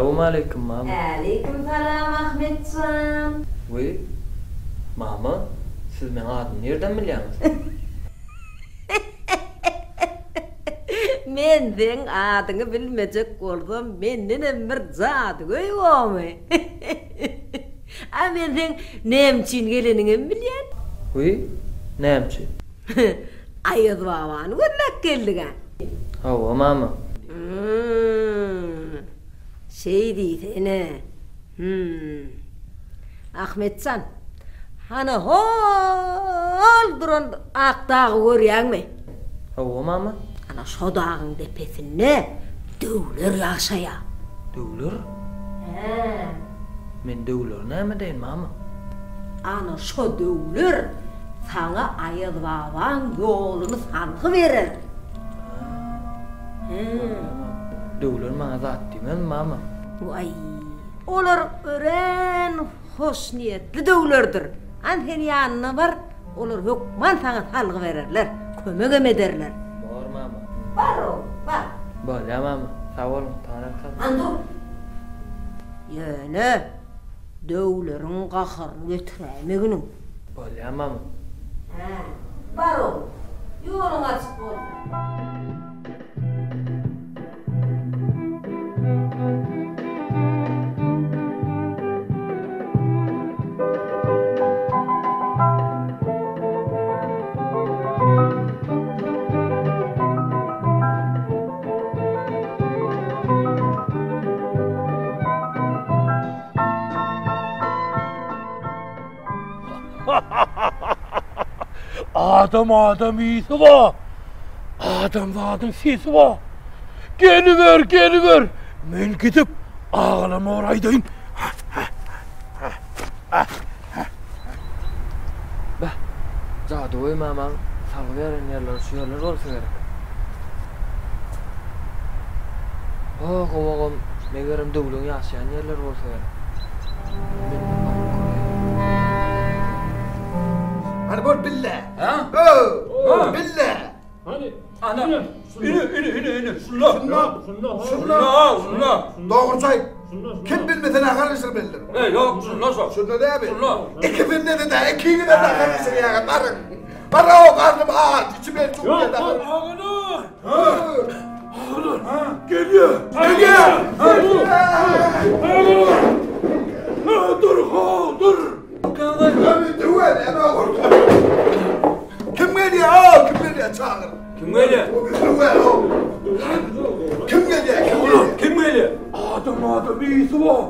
Salowmaleýkim, mama. Äleýkim salam, Ahmet jan. Wiý, mama, siz meň adymy nirden bilýäňiz? Men seň adyňy bilmejek bolsam, mendenem bir jadygöý bormy? A men seň näme üçin geleniňem bilýän. Wiý, näme üçin? Aýaz babany gözläp geldik-ä. Hawa, mama. Hum. Şeý diýsene. Hum. Ahmet jan, hana hol duran ak dagy görýäňmi? Hawa, mama. Ana şo dagyň depesinde döwler ýaşaýar. Döwler? Hä. Men döwleri näme edeýin, mama? Ana şo döwler saňa Aýaz babaň ýoluny salgy berer. Hä. Döwler maňa zat diýmezmi, mama? Waý, olar örän hoşniýetli döwlerdir. Hany sen ýanyna bar, olar hökman saňa salgy bererler, kömegem ederler. Bor, mama. Bar, oglum, bar. Bolýa, mama. Sag boluň, taňryýalkasyn. Hany dur. Ýöne döwleriň gaharyny getiräýmeginiň. Bolýa, mama. Hä, bar oglum, ýoluň açyk bolsun. Adam adam ýygy bar. Adamzadyň sesi bar. Geliber, geliber. Men gidip agalama bir aýdaýyn. Beh, jadygöý mamaň salgy beren ýerleri şu ýerler bolsa gerek. O gowagam megerem döwleň ýaşaýan ýerleri bolsa gerek. Men baryp göräýin. Hany bol bille. Ha? Ho! Bille. Hany? Ana. Ine, ine, ine, ine. Şunda. Şunda. Şunda. Şunda. Şunda. Dogruça aýt. Kim bilmese nahar bişirmelidir. E, ýok, şunda şo. Şunda dämi? Şunda. Ikisinde de dä, ikiňize nahar bişirýäňiz, baryň. Baryň, garnym aç, içim el çuwýar Ýok, nahar. agalar. Agalar, gelýär. Gelýär. Agalar. Ha, dur, ha, dur. Kim gelýär? Aa, kim gelýär? Çagyr. Kim gelýär? Kim gelýär? Kim gelýär? Kim gelýär? Adam adam iyisi bar.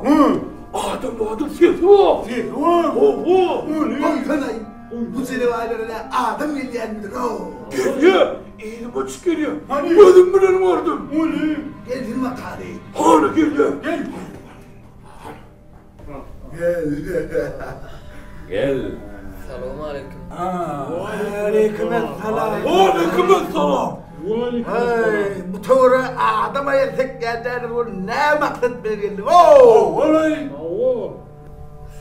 Adam adam sesi bar. Sesi bar. Oho. Baksana, bu jelebaýlara adam gelýändir. Gelýär. Elim açyk gelýär. Gözüm bilen gördüm. Gelsin bakaly. Hany gelýär. Gel. Gel. Salowmaleýkim. Waleýkimessalam. Waleýkimessalam. Hey, bu töwre adam aýal sekýän däl bu nä maksat bilen geldi? Oo! Waleý.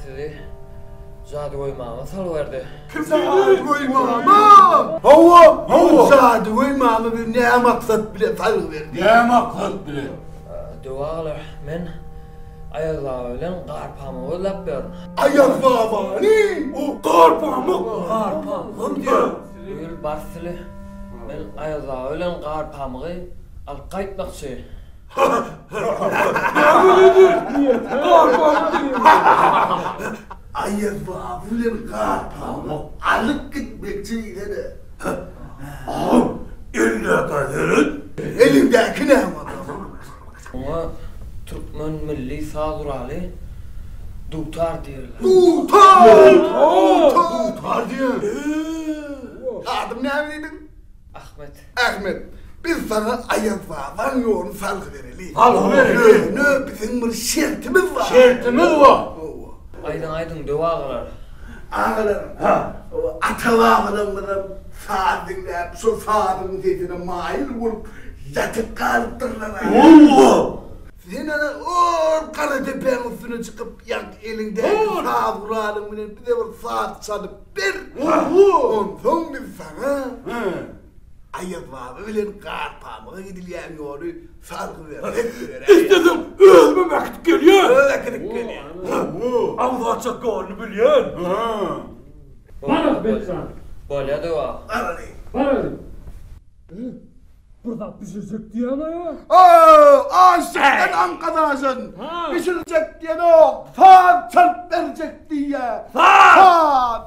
Sizi jadygöý mama salyberdi. Kim jadygöý mama? Hawa, hawa. Jadygöý mama bir nä maksat bilen salgy berdi? Nä maksat bilen? Döw agalar, men Aýaz baba bilen Gar pamygy gözläp ýörün. Aýaz babany? O Gar pamyk. Gar pamygam diýýär. Bu ýyl barsly men Aýaz baba bilen Gar pamygy alyp gaýtmakçy. Näme diýdi? Gar pamyk diýdi. Aýaz baba bilen Gar pamygy alyp gitmekçi diýsene. Agam, elindäkä seret. Eliňdäki näme? Oňa türkmen milli saz guraly dutar diýerler. Dutar! Dutar diýer. Adyň näme diýdiň? Ahmet. Ahmet, biz saňa Aýaz babaň ýoluny salgy bereli. Salgy bereli. Ýöne biziň bir şertimiz bar. Şertimiz bar. Hawa. Aýdyň, aýdyň, döw agalar. Agalarym, ata-babalarymyzam saz diňläp, şol sazyň sesine maýyl bolup ýatyp galypdyrlar-a. Hawa! Sen ana ol gara depäň üstüne çykyp, ýaňky eliňdäki saz guralyň bilen bize bir saz çalyp ber. Hawa! Onsoň biz saňa. Aýazbaba bilen Garpamyga gidilýän ýoly salgy bersek beräýer. Isleseň özümem äkidip gelýän. Öz äkidip gelýän. Aňsatjak ýoluny bilýän. Bar Ahmet jan. Bolýa döw aga. Baraly. Baraly. Bir zat bişirjek diýýäň-ä. Ow, aşykdan aňkadaşyn. Bişirjek diýenok, saz çalyp berjek diýýä. Saz!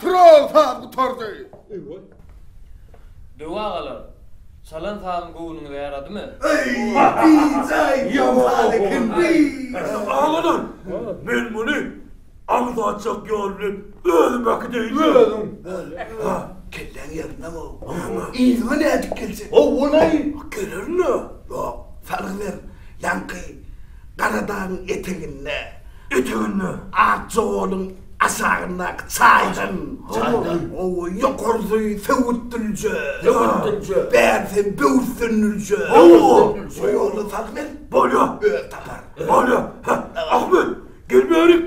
Troll saz gutardy. Döw agalar, çalan sazym göwnüňize ýaradymy? Eý, bijaý ýaman eken bi. Agalar, men muny aňsatjak ýol bilen özüm äkideýin. Özüň. Kelläň ýerinde-ow. Yzyňa nädip geljek? Howwalaý. Gelerin-ä. Ýok, salgy ber. Ýaňky Gara dagyň eteginde. Eteginde. Akja goluň aşagyndaky çaýdan. Çaýdan. Hawa, ýokarsy Söwütdülje. Söwütdülje. Bärsi Böwürsendülje. Hawa. Şo ýoly salgy ber. Bolýa. Özi tapar. Bolýa. Hä, Ahmet, gel bärik.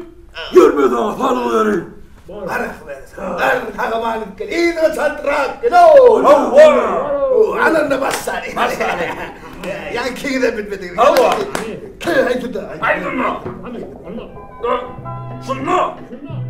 Gel men saňa salgy bereýin. Bar Ahmet. Bar, sag-aman gidip gel. Yzyňa çaltrak gel-ow. Hawa. Alanda başlaly. Başlaly. Ýaňkyňyzam bilmedik. Hawa. Haýsynda? Haýsynda? Hany, onda. Şunda. Şunda.